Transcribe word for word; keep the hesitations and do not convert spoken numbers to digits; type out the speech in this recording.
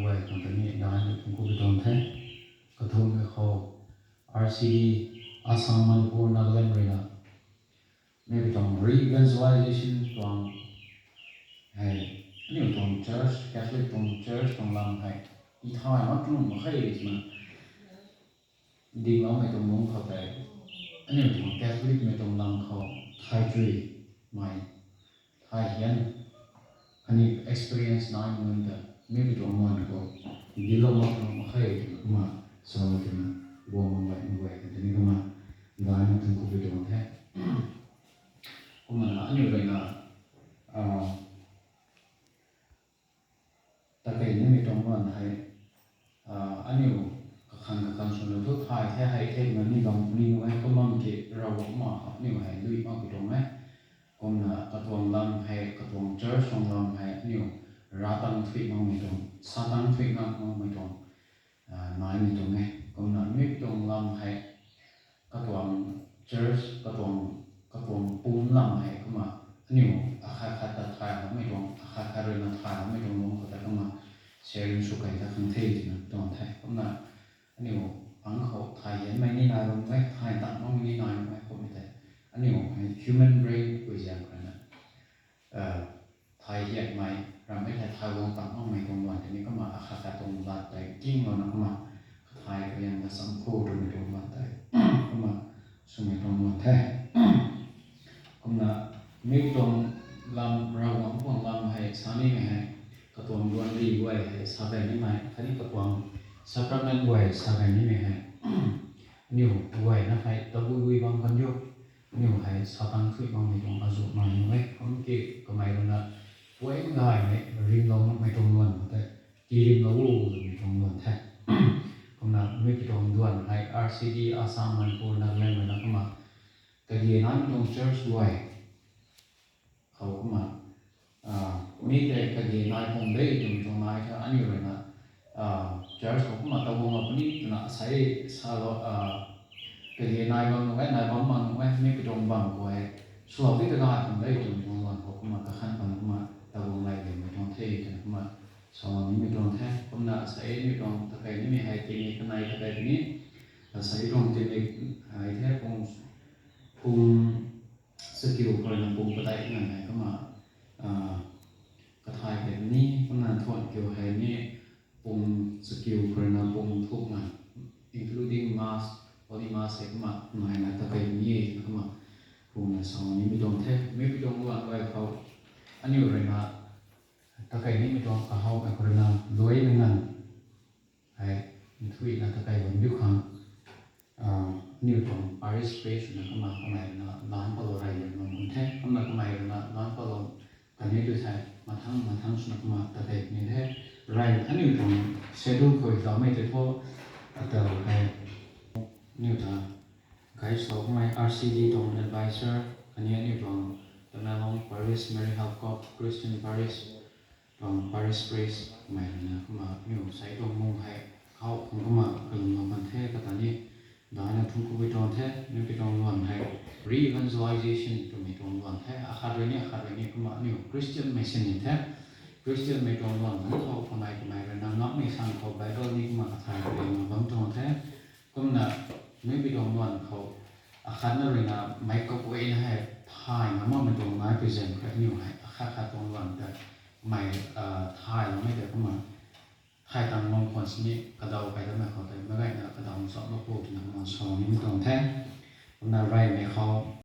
guay khang ta ni dai na thungku bi tuang the. Kathumhmei khou R C D, Assam, Manipur, Nagaland rui na mi bi tuang re-evangelization tuang hei, aniu tuang church, Catholic tuang church tuang lam hei i thay mak tuang mak khe twna dingloumei tuang lungc khou tei, aniu tuang Catholicmei tuang lam khou thay chuimei, thay hian, khatni experience nai nunc ta mi bi tuang muan khou dinclou mak tuang mak khe twna kumna salou twna guang bam baihmei guay khang ta ni kumna dai na thungku bi tuang the. Kumna aniu rui na takei nimei tuang luan hei, aniu kakhang kakhang swna thu thay the hei the na ni bam puni nu e, kum bam ki Ravguangc ma aniu hei lui mak bi tuang e. Kumna katuang lam hei, katuang church tuang lam hei aniu ravtang thuy makmei tuang, satang thuy ngam makmei tuang naimei tuang e. Kumna mi bi tuang lam hei katuang church, katuang, katuang pum lam hei kumna aniu akhat khat ta thayloumei tuang, akhat khat rui na thayloumei tuang lungc khou ta kumna sharing sw kei ta khang the twna tuang the. Kumna aniu pang khou thay hianmei ni nai bam e, thay tang makmei ni nai bam e kummei tei, aniu hei human brain pui zaeng khou na thay hianmei, rammei thei thay guang tang makmei tuang luan tei ni kumna akhat khat tuang lat tei kinglouna kumna kathay kariang ta cham khou twmei tuang luan tei kumna swmei tuang luan the. Kumna mi bi tuang lam, Ravguangc tuang lam hei sa nimei hei, katuang luan ri guay hei sa gay nimei khatni katuang sacrament guay sa gay nimei hei aniu guayna hei tabui bui bam kan diu. Aniu hei satang thuy makmei tuang azuh nai nu e, kum ki kamei rui na puan gaymei rimlou makmei tuang luan khou tei tirimlou o twmei tuang luan the. Kumna mi bi tuang luan hei R C D, Assam, Manipur, Nagaland rui na kumna kage naimei tuang church guay khou kumna mi tei kage nai khang de twmei tuang nai the, aniu rui na church khou kumna taguang a puni twna asei salou, kage nai bam nu e, nai bam mak nu e, mi bi tuang bam khou hei swlou di ta gay khang de twmei tuang luan khou kumna kakhan pan kumna taguang lay dimei tuang the twna kumna salou nimei tuang the. Kumna asei mi tuang takei nimei hei tingmei kanei takei puni, asei tuang tingmei hei the pung, pung chakiu khou rui na pung padeih nganv hei kumna kathay kei puni. Kumna nthuan kiu hei ni pung chakiu khou rui na pung thuk nganv, including mass, Holy Mass hei kumna naina takei puni e twna kumna pungna salou nimei tuang the. Mi bi tuang luan guay khou aniu rui na takei nimei tuang kahawmei khou rui na luaimei nganv hei nthuihna takei bam diu khang aniu tuang parish priest swna kumna kamei rui na lan palou rey lian bam bun the. Kumna kamei rui na lan palou kaniw tu thei mathang mathang swna kumna takei ni the. Rey aniu tuang schedule khou daumei tei thu, atau hei aniu ta guide swloumei R C D tuang advisor, khatni aniu tuang Tamenglong Parish, Mary Help Corps Christian Parish tuang parish priest mei rui na kumna aniu sei tuang mung hei khou khang kumna kalumlou kan the. Kata ni daina thungku bi tuang the. Mi bi tuang luan hei re-evangelization twmei tuang luan the. Akhat rui ni akhat rui ni kumna aniu Christianmei sini the. Christianmei tuang luan khang khou kamei kamei rui na ngammei sang khou Bible ni kumna kathay kariangna bam tuang the. Kumna mi bi tuang luan khou akhatna rui na meic kaguayna hei thay ngam makmei tuang nai pui zaeng khou aniu hei akhat khat tuang luan ta mei thayloumei tei kumna thay tang mang khwan sini kadaw kei damei khou tei meic gayna kadaw ncham mak pu twna kumna salou nimei tuang the. Kumna reymei khou